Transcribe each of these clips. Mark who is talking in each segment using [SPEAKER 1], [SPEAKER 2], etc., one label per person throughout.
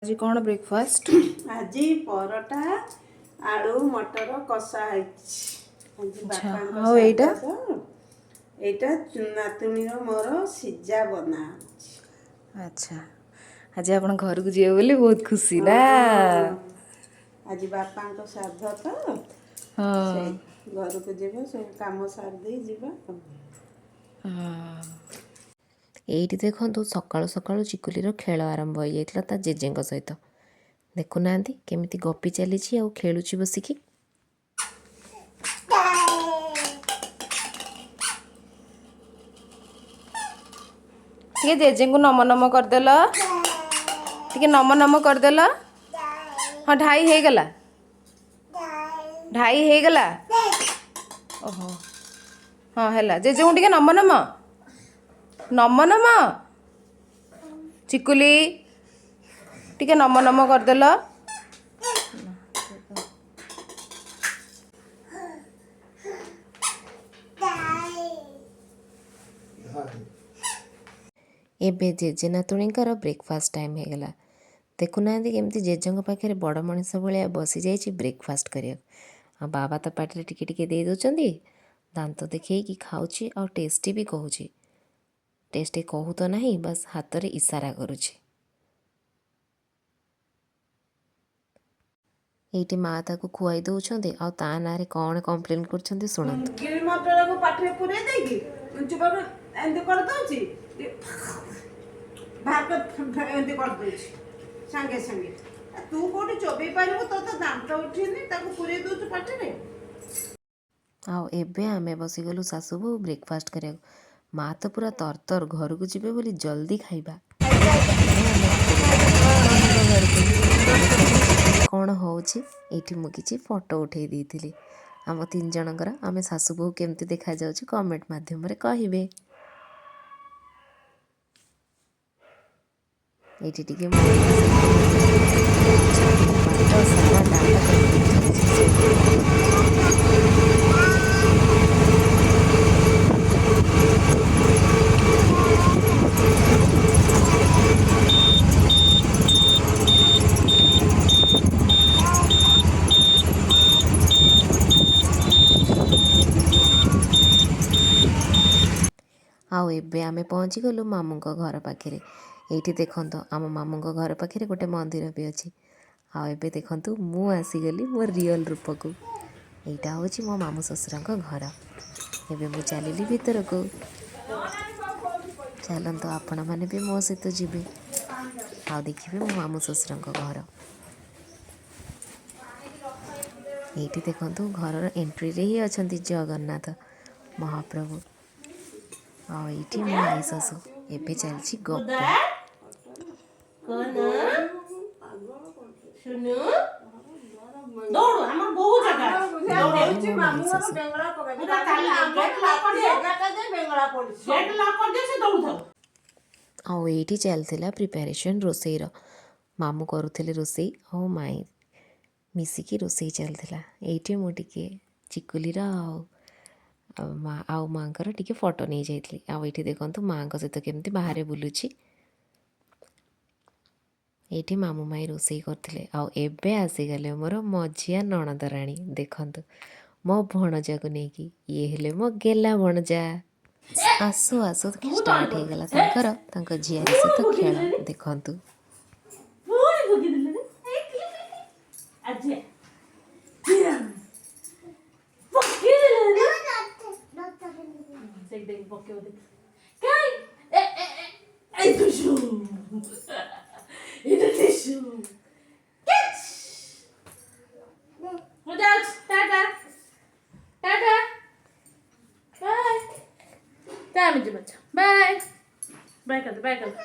[SPEAKER 1] ଆଜି କ'ଣ ବ୍ରେକଫାଷ୍ଟ?
[SPEAKER 2] ଆଜି ପରଟା, ଆଳୁ ମଟର କଷା ହେଇଛି ଆଜି।
[SPEAKER 1] ଆଚ୍ଛା।
[SPEAKER 2] ବାପାଙ୍କ
[SPEAKER 1] ଆଉ ଏଇଟା?
[SPEAKER 2] ଶ୍ରାଦ୍ଧ ତ। ଏଇଟା ନାତୁଣୀର ମୋର ସିଝା ବନା ହଉଛି।
[SPEAKER 1] ଆଚ୍ଛା, ଆଜି ଆପଣ ଘରକୁ ଯିବେ ବୋଲି ବହୁତ ଖୁସି ନା?
[SPEAKER 2] ଆଜି ବାପାଙ୍କ ଶ୍ରାଦ୍ଧ ତ। ସେଇ ଘରକୁ ଯିବା, ସବୁ କାମ ସାରି ଦେଇ ଯିବା ଆଉ।
[SPEAKER 3] ଏଇଠି ଦେଖନ୍ତୁ, ସକାଳୁ ସକାଳୁ ଚିକୁଲିର ଖେଳ ଆରମ୍ଭ ହୋଇଯାଇଥିଲା ତା ଜେଜେଙ୍କ ସହିତ। ଦେଖୁନାହାନ୍ତି କେମିତି ଗପି ଚାଲିଛି ଆଉ ଖେଳୁଛି ବସିକି।
[SPEAKER 1] ଟିକେ ଜେଜେଙ୍କୁ ନମ ନମ କରିଦେଲ, ଟିକେ ନମ ନମ କରିଦେଲ। ହଁ, ଢାଇ ହେଇଗଲା, ଢାଇ ହେଇଗଲା। ଓହୋ, ହଁ ହେଲା। ଜେଜେଙ୍କୁ ଟିକେ ନମ ନମ, ନମ ନମ। ଚିକୁଲି, ଟିକେ ନମ ନମ କରିଦେଲ।
[SPEAKER 3] ଏବେ ଜେଜେ ନାତୁଣୀଙ୍କର ବ୍ରେକଫାଷ୍ଟ ଟାଇମ୍ ହେଇଗଲା। ଦେଖୁନାହାନ୍ତି କେମିତି ଜେଜେଙ୍କ ପାଖରେ ବଡ଼ ମଣିଷ ଭଳିଆ ବସିଯାଇଛି ବ୍ରେକଫାଷ୍ଟ କରିବାକୁ। ଆଉ ବାବା ତ ପାଟିରେ ଟିକେ ଟିକେ ଦେଇ ଦେଉଛନ୍ତି। ଦାନ୍ତ ଦେଖେଇକି ଖାଉଛି ଆଉ ଟେଷ୍ଟି ବି କହୁଛି। ଟେଷ୍ଟି କହୁ ତ ନାହିଁ, ବାସ୍ ହାତରେ ଇସାରା କରୁଛି। ଏଇଠି ମା ତାକୁ ଖୁଆଇ ଦେଉଛନ୍ତି ଆଉ ତା ନାଁରେ କ'ଣ କମ୍ପ୍ଲେନ୍ କରୁଛନ୍ତି ଶୁଣନ୍ତୁ।
[SPEAKER 2] ଗ୍ରୀନ୍ ମଟରକୁ ପାଟିରେ ପୁରେଇ ଦେଇକି ଚୁପାକୁ ଏମିତି କରିଦେଉଛି, ବାହାର କରି ଏମିତି କରିଦେଉଛି ସାଙ୍ଗେ ସାଙ୍ଗେ। ଆ, ତୁ କୋଉଠି ଚୋବେଇ ପାରିବୁ? ତୋ ତ ଦାନ୍ତ ଉଠିନି, ତାକୁ ପୁରେଇ ଦେଉଛୁ ପାଟିରେ।
[SPEAKER 3] ଆଉ ଏବେ ଆମେ ବସିଗଲୁ ଶାଶୁ ବୋହୂ ବ୍ରେକଫାଷ୍ଟ କରିବାକୁ। ମା ତ ପୁରା ତରତର ଘରକୁ ଯିବେ ବୋଲି, ଜଲ୍ଦି ଖାଇବା। ଘରକୁ କ'ଣ ହେଉଛି, ଏଇଠି ମୁଁ କିଛି ଫଟୋ ଉଠେଇ ଦେଇଥିଲି ଆମ ତିନି ଜଣଙ୍କର। ଆମେ ଶାଶୁ ବୋହୂ କେମିତି ଦେଖାଯାଉଛି କମେଣ୍ଟ ମାଧ୍ୟମରେ କହିବେ। ଏଇଠି ଟିକେ ମୁଁ ବାଟ ସାରା ଦାନ୍ତ କାମୁଡି ଚାଲିଛି। ଆଉ ଏବେ ଆମେ ପହଞ୍ଚିଗଲୁ ମାମୁଁଙ୍କ ଘର ପାଖରେ। ଏଇଠି ଦେଖନ୍ତୁ, ଆମ ମାମୁଁଙ୍କ ଘର ପାଖରେ ଗୋଟେ ମନ୍ଦିର ବି ଅଛି। ଆଉ ଏବେ ଦେଖନ୍ତୁ, ମୁଁ ଆସିଗଲି ମୋ ରିଅଲ୍ ରୂପକୁ। ଏଇଟା ହେଉଛି ମୋ ମାମୁଁ ଶ୍ୱଶୁରଙ୍କ ଘର। ଏବେ ମୁଁ ଚାଲିଲି ଭିତରକୁ। ଚାଲନ୍ତୁ, ଆପଣମାନେ ବି ମୋ ସହିତ ଯିବେ ଆଉ ଦେଖିବେ ମୋ ମାମୁଁ ଶ୍ୱଶୁରଙ୍କ ଘର। ଏଇଠି ଦେଖନ୍ତୁ, ଘରର ଏଣ୍ଟ୍ରିରେ ହିଁ ଅଛନ୍ତି ଜଗନ୍ନାଥ ମହାପ୍ରଭୁ। ଆଉ ଏଇଠି ମୋ ଆଈ ଶାଶୁ। ଏବେ ଚାଲିଛି ଗପ।
[SPEAKER 4] କଣ ଶୁନୁ, ଦୌଡୁ, ଆମର ବହୁତ ଜାଗା ଅଛି।
[SPEAKER 2] ହେଉଛି
[SPEAKER 3] ମୋ
[SPEAKER 2] ମାମୁଁ ଘର
[SPEAKER 3] ଶାଶୁ।
[SPEAKER 2] ବେଙ୍ଗଳା ପକେଇ
[SPEAKER 4] ପୁରା କାଲି ଗେଟ୍ ଲକ୍ କରିଦିଅ।
[SPEAKER 2] 11ଟା ଯାଏ ବେଙ୍ଗଳା ପଡିଛି।
[SPEAKER 4] ଗେଟ୍ ଲକ୍ କରିଦିଅ, ସେ ଦୌଡୁଥାଉ।
[SPEAKER 3] ଆଉ ଏଇଠି ଚାଲିଥିଲା ପ୍ରିପାରେସନ୍ ରୋଷେଇର। ମାମୁଁ କରୁଥିଲେ ରୋଷେଇ ଆଉ ମାଇଁ ମିଶିକି ରୋଷେଇ ଚାଲିଥିଲା। ଏଇଠି ମୁଁ ଟିକେ ଚିକୁଲିର ଆଉ ଆଉ ମା ଆଉ ମାଆଙ୍କର ଟିକେ ଫଟୋ ନେଇଯାଇଥିଲି। ଆଉ ଏଇଠି ଦେଖନ୍ତୁ, ମାଆଙ୍କ ସହିତ କେମିତି ବାହାରେ ବୁଲୁଛି। ଏଇଠି ମାମୁଁ ମାଇଁ ରୋଷେଇ କରୁଥିଲେ। ଆଉ ଏବେ ଆସିଗଲେ ମୋର ମଝିଆ ନଣଦରାଣୀ। ଦେଖନ୍ତୁ, ମୋ ଭଣଜାକୁ ନେଇକି। ଇଏ ହେଲେ ମୋ ଗେଲା ଭଣଜା। ଆସୁ ଆସୁ ଷ୍ଟାର୍ଟ ହେଇଗଲା ତାଙ୍କର ତାଙ୍କ ଝିଆରୀ ସହିତ ଖେଳ। ଦେଖନ୍ତୁ।
[SPEAKER 4] ପୁଣି ପକେଇଦେଲେ ରେ। ଆଜି ପକେଇଦେଲେ ରେ। ସେଇଠି ଦେଖ, ପକେଇବ ଦେଖ। କାଇଁ ଏ ଏ ଏ, ଏଇ ଦୁଶୁ, ଏଇଟା ଟିସୁ। ମୁଁ ଯାଉଛି, ଟାଟା ଟାଟା, ବାଏ। ଆମେ ଯିବା, ବାଏ ବାଏ କରିଦେ, ବାଏ କରିଦେ।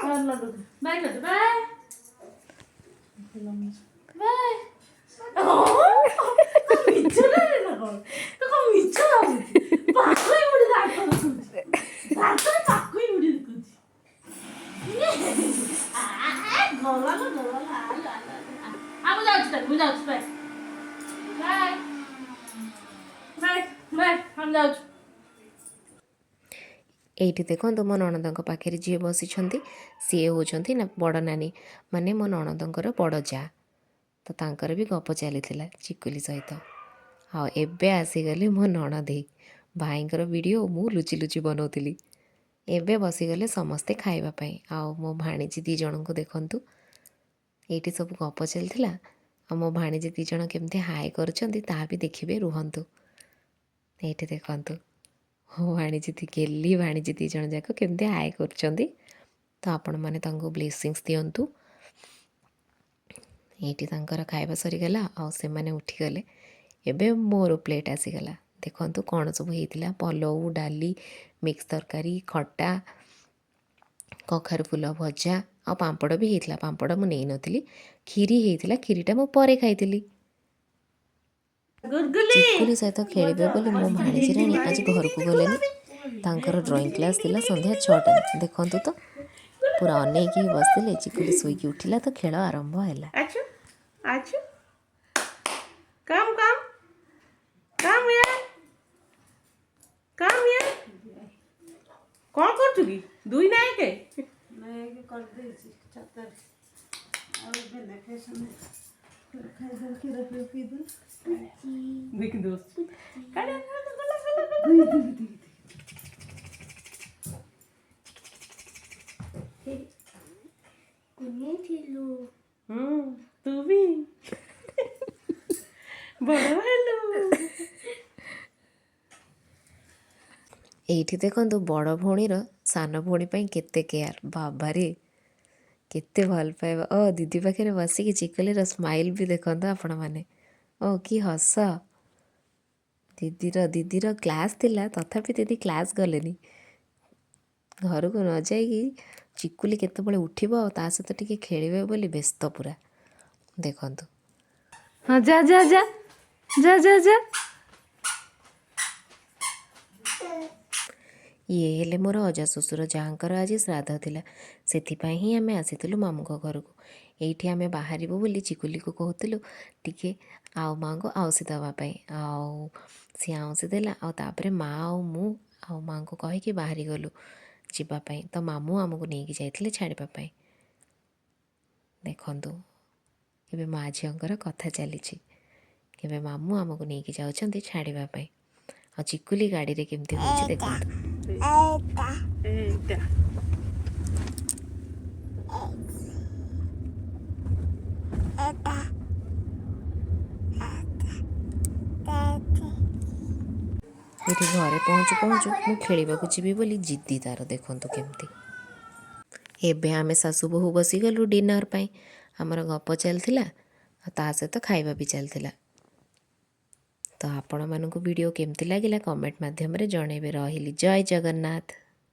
[SPEAKER 4] ହଁ, ଲଡୁ, ବାଏ କରିଦେ, ବାଏ ବାଏ। ମିଛ ନା କଣ? ତୁ କଣ ମିଛ ଭାବୁଛୁ? ପାଖ ବୁଢୀ ଦାନ୍ତ ଦେଖୁଛି, ଦାନ୍ତରେ ପାଖ ବୁଢୀ ଦେଖୁଛି। ଗଲା ନା ଗଲା। ମୁଁ ଯାଉଛି ତାହେଲେ, ମୁଁ ଯାଉଛି। ବାଏ ବାଏ ବାଏ ବାଏ, ଆମେ ଯାଉଛୁ।
[SPEAKER 3] ଏଇଠି ଦେଖନ୍ତୁ, ମୋ ନଣନ୍ଦଙ୍କ ପାଖରେ ଯିଏ ବସିଛନ୍ତି, ସିଏ ହେଉଛନ୍ତି ନା ବଡ଼ ନାନୀ, ମାନେ ମୋ ନଣନ୍ଦଙ୍କର ବଡ଼ ଯା। ତ ତାଙ୍କର ବି ଗପ ଚାଲିଥିଲା ଚିକୁଲି ସହିତ। ଆଉ ଏବେ ଆସିଗଲେ ମୋ ନଣଦେଇ। ଭାଇଙ୍କର ଭିଡ଼ିଓ ମୁଁ ଲୁଚି ଲୁଚି ବନଉଥିଲି। ଏବେ ବସିଗଲେ ସମସ୍ତେ ଖାଇବା ପାଇଁ। ଆଉ ମୋ ଭାଣିଜୀ ଦୁଇ ଜଣଙ୍କୁ ଦେଖନ୍ତୁ। ଏଇଠି ସବୁ ଗପ ଚାଲିଥିଲା ଆଉ ମୋ ଭାଣିଜୀ ଦୁଇ ଜଣ କେମିତି ହାଏ କରୁଛନ୍ତି, ତାହା ବି ଦେଖିବେ, ରୁହନ୍ତୁ। ଏଇଠି ଦେଖନ୍ତୁ, ମୋ ଭାଣିଜୀ ଗେଲି ଭାଣିଜୀ ଦୁଇ ଜଣ ଯାକ କେମିତି ହାଏ କରୁଛନ୍ତି। ତ ଆପଣମାନେ ତାଙ୍କୁ ବ୍ଲେସିଂସ୍ ଦିଅନ୍ତୁ। ଏଇଠି ତାଙ୍କର ଖାଇବା ସରିଗଲା ଆଉ ସେମାନେ ଉଠିଗଲେ। ଏବେ ମୋର ପ୍ଲେଟ୍ ଆସିଗଲା। ଦେଖନ୍ତୁ କ'ଣ ସବୁ ହେଇଥିଲା: ପଲଉ, ଡାଲି, ମିକ୍ସ ତରକାରୀ, ଖଟା, କଖାରୁ ଫୁଲ ଭଜା ଆଉ ପାମ୍ପଡ଼ ବି ହେଇଥିଲା। ପାମ୍ପଡ଼ ମୁଁ ନେଇନଥିଲି। କ୍ଷୀରି ହେଇଥିଲା, କ୍ଷୀରିଟା ମୁଁ ପରେ ଖାଇଥିଲି।
[SPEAKER 4] ଗୁଲଗୁଲି।
[SPEAKER 3] ଚିକୁଲି ସହିତ ଖେଳିବେ ବୋଲି ମୋ ଭାଣିଜୀ ରାଣୀ ଆଜି ଘରକୁ ଗଲେନି। ତାଙ୍କର ଡ୍ରଇଂ କ୍ଲାସ୍ ଥିଲା ସନ୍ଧ୍ୟା 6ଟାରେ। ଦେଖନ୍ତୁ ତ, ପୁରା ଅନେଇକି ବସିଥିଲେ। ଚିକୁଲି ଶୋଇକି ଉଠିଲା ତ ଖେଳ ଆରମ୍ଭ ହେଲା।
[SPEAKER 4] ଆଛୁ ଆଛୁ, କମ୍ କମ୍ କମ୍ ୟାର, କମ୍ ୟାର। କ'ଣ କରୁଛୁ କି? ଦୁଇ ନା ଏକ?
[SPEAKER 2] ନାଇଁ, କରିଦେଇଛି ଛାତରେ। ଆଉ ଏବେ ଦେଖେ, ଖାଇଦେଲେ, କ୍ଷୀର ଫିର ପିଇଦେଲେ।
[SPEAKER 4] ଦେଖି ଦୋସ୍ତ, ଗଲା ଗଲା ଗଲା ଗଲା। ହୁଁ, ତୁ ବି ବଡ଼ ହେଲୁ।
[SPEAKER 3] ଏଇଠି ଦେଖନ୍ତୁ, ବଡ଼ ଭଉଣୀର ସାନ ଭଉଣୀ ପାଇଁ କେତେ କେୟାର। ବାବାରେ, କେତେ ଭଲ ପାଇବା! ଓ ଦିଦି ପାଖରେ ବସିକି ଚିକୁଲିର ସ୍ମାଇଲ୍ ବି ଦେଖନ୍ତୁ ଆପଣମାନେ। ଓ କି ହସ ଦିଦିର! ଦିଦିର କ୍ଲାସ୍ ଥିଲା, ତଥାପି ଦିଦି କ୍ଲାସ୍ ଗଲେନି। ଘରକୁ ନ ଯାଇକି ଚିକୁଲି କେତେବେଳେ ଉଠିବ ଆଉ ତା ସହିତ ଟିକେ ଖେଳିବେ ବୋଲି ବ୍ୟସ୍ତ ପୁରା, ଦେଖନ୍ତୁ।
[SPEAKER 1] ହଁ, ଯା ଯା ଯା ଯା ଯା ଯା।
[SPEAKER 3] ଇଏ ହେଲେ ମୋର ଅଜା ଶ୍ୱଶୁର, ଯାହାଙ୍କର ଆଜି ଶ୍ରାଦ୍ଧ ଥିଲା। ସେଥିପାଇଁ ହିଁ ଆମେ ଆସିଥିଲୁ ମାମୁଁଙ୍କ ଘରକୁ। ଏଇଠି ଆମେ ବାହାରିବୁ ବୋଲି ଚିକୁଲିକୁ କହୁଥିଲୁ ଟିକେ ଆଉ ମାଆଙ୍କୁ ଆଉଁସି ଦେବା ପାଇଁ, ଆଉ ସିଏ ଆଉଁସି ଦେଲା। ଆଉ ତାପରେ ମା ଆଉ ମୁଁ ଆଉ ମାଆଙ୍କୁ କହିକି ବାହାରି ଗଲୁ ଯିବା ପାଇଁ। ତ ମାମୁଁ ଆମକୁ ନେଇକି ଯାଇଥିଲେ ଛାଡ଼ିବା ପାଇଁ। ଦେଖନ୍ତୁ, ଏବେ ମା ଝିଅଙ୍କର କଥା ଚାଲିଛି। ଏବେ ମାମୁଁ ଆମକୁ ନେଇକି ଯାଉଛନ୍ତି ଛାଡ଼ିବା ପାଇଁ। ଆଉ ଚିକୁଲି ଗାଡ଼ିରେ କେମିତି ହେଉଛି ଦେଖନ୍ତୁ।
[SPEAKER 2] ଏଇଟା।
[SPEAKER 3] ଏଠି ଘରେ ପହଞ୍ଚୁ ପହଞ୍ଚୁ ମୁଁ ଖେଳିବାକୁ ଯିବି ବୋଲି ଜିଦ୍ଦି ତାର ଦେଖନ୍ତୁ କେମିତି। ଏବେ ଆମେ ଶାଶୁ ବୋହୂ ବସିଗଲୁ ଡିନର୍ ପାଇଁ। ଆମର ଗପ ଚାଲିଥିଲା ଆଉ ତା ସହିତ ଖାଇବା ବି ଚାଲିଥିଲା। ତ ଆପଣମାନଙ୍କୁ ଭିଡ଼ିଓ କେମିତି ଲାଗିଲା, କମେଣ୍ଟ ମାଧ୍ୟମରେ ଜଣେଇବେ। ରହିଲି, ଜୟ ଜଗନ୍ନାଥ।